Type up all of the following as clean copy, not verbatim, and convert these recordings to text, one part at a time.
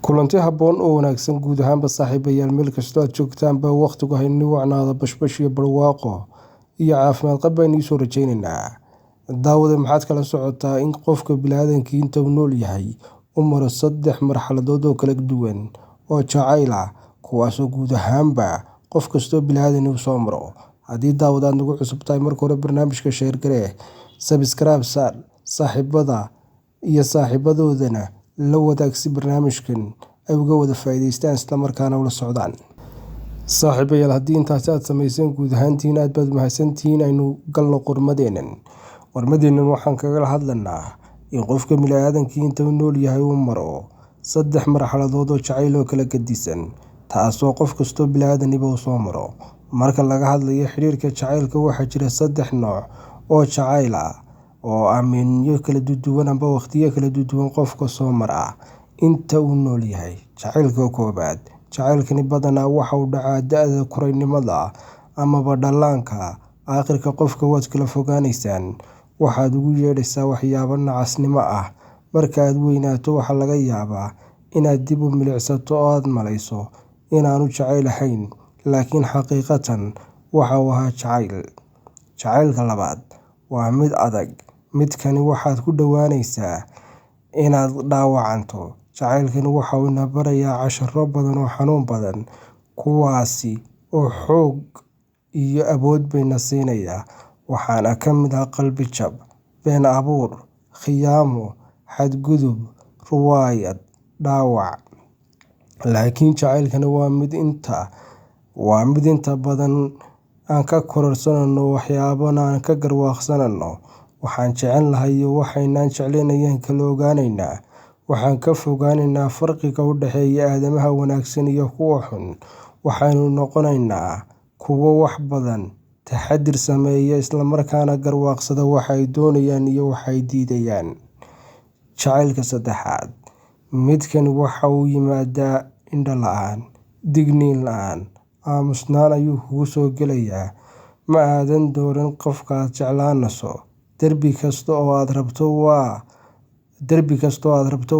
Kulanti habboon oo wanaagsan guud ahaanba saaxiibayaal, meel kastoo aad joogtaanba waqtigu hayni wacnaada, bashbash iyo barwaaqo iyo caafimaad qab baynu iisoo rajaynaynaa. Daawade, maxaad kala socotaa in qofka bini'aadamkii inta uu nool yahay u maro saddex marxaladood oo kala duwan oo jacayl ah, kuwaasoo guud ahaanba qof kastoo bini'aadan uu soo maro? Haddii daawad aad nagu cusub tahay, marka hore barnaamijka share garee, subscribe saar, saaxiibada iyo saaxiibadoodana la wadaag si barnaamijkan ay uga wada faa'iidaystaan islamarkaana ula socdaan. Saaxiibayaal, haddii intaasi aad samayseen, guud ahaantiin aad baad mahadsantihiin. Aynu galno qormadeennan. Qormadeennan waxaan kagala hadlanaa in qofka bini'aadankii inta uu nool yahay uu maro saddex marxaladood oo jacayl oo kala gedisan, taasoo qof kastoo bini'aadaniba uu soo maro. Marka laga hadlayo xiriirka jacaylka, waxaa jira saddex nooc oo jacayl ah oo aaminyo kala duwan amba waqtiyo kala duwan qofka soo mara inta uu nool yahay. Jacaylka koobaad, jacaylkani badanaa waxa uu dhacaa da'da kuraynimada amaba dhallaanka. Aakhirka qofka waad kala fogaanaysaan, waxaad ugu yeedhaysaa waxyaabo nacasnimo ah. Marka aad weynaato, waxaa laga yaabaa inaad dib u milicsato oo aad malayso inaanu jacayl ahayn, laakiin xaqiiqatan waxa uu ahaa jacayl. Jacaylka labaad waa mid adag. Midkani waxaad ku dhowaanaysaa inaad dhaawacanto. Jacaylkani waxa uu ina barayaa casharo badan oo xanuun badan, kuwaasi oo xoog iyo awood bayna siinayaa. Waxaana ka mid ah qalbi jab, been abuur, khiyaamo, xadgudub, ruwaayad, dhaawac. Laakiin jacaylkani waa mid inta badan aan ka kororsanano, waxyaabana aan ka garwaaqsanano. Waxaan jecelnahay iyo waxaynaan jeclayn ayaan kala ogaanaynaa. Waxaan ka fogaanaynaa farqiga u dhexeeya aadamaha wanaagsan iyo kuwa xun. Waxaynu noqonaynaa kuwo wax badan taxadir sameeya, islamarkaana garwaaqsada waxa ay doonayaan iyo waxa ay diidayaan. Jacaylka saddexaad, midkan waxa uu yimaadaa indho la'aan, digniin la'aan, aamusnaan ayuu kugu soo gelayaa. Ma aadan dooran qofka aad jeclaanayso. Derbi kasta oo aad rabto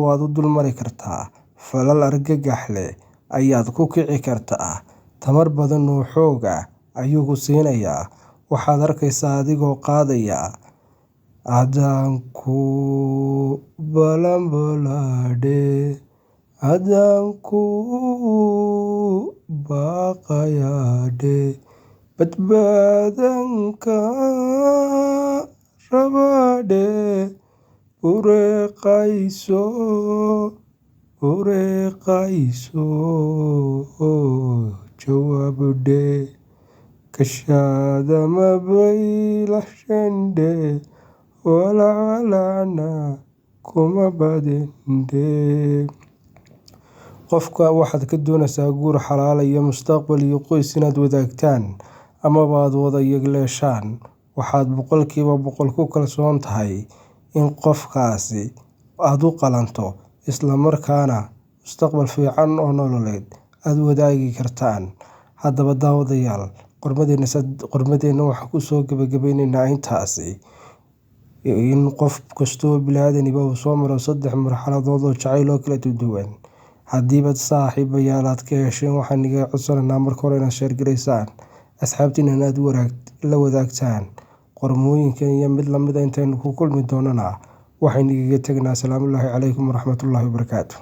waad u dulmari kartaa. Falal argagax leh ayaad ku kici kartaa. Tamar badan oo xoog ah ayuu ku siinayaa. Waxaad arkaysaa adigoo qaadaya "Haddaan ku balanbalaadhe, haddaan ku baaqayaadhe, badbaadanka rabaadhe, bureeqayso, bureeqayso, jawaabdhe, kashaada mabaylahshendhe, walacwalacna kuma badindhe." Qofka waxaad ka doonaysaa guur xalaal iyo mustaqbal iyo qoys inaad wadaagtaan amaba aad wada yegleeshaan. Waxaad 100% ku kalsoon tahay in qofkaasi aad u qalanto, islamarkaana mustaqbal fiican oo nololeed aad wadaagi kartaan. Haddaba daawadayaal, qormadeenna waxaan kusoo gabagabeynaynaa intaasi, in qof kastoo bini'aadaniba uu soo maro saddex marxaladood oo jacayl oo kala duwan. Haddiibaad saaxiibayaal aad ka hesheen, waxaan iga codsanaynaa marka hore inaad share garaysaan, asxaabtiinana aad la wadaagtaan. Qormooyinkan iyo mid lamida intaynu ku kulmi doonana, waxaynu igaga tegnaa asalaamullaahi calaykum waraxmatullaahi wabarakaatu.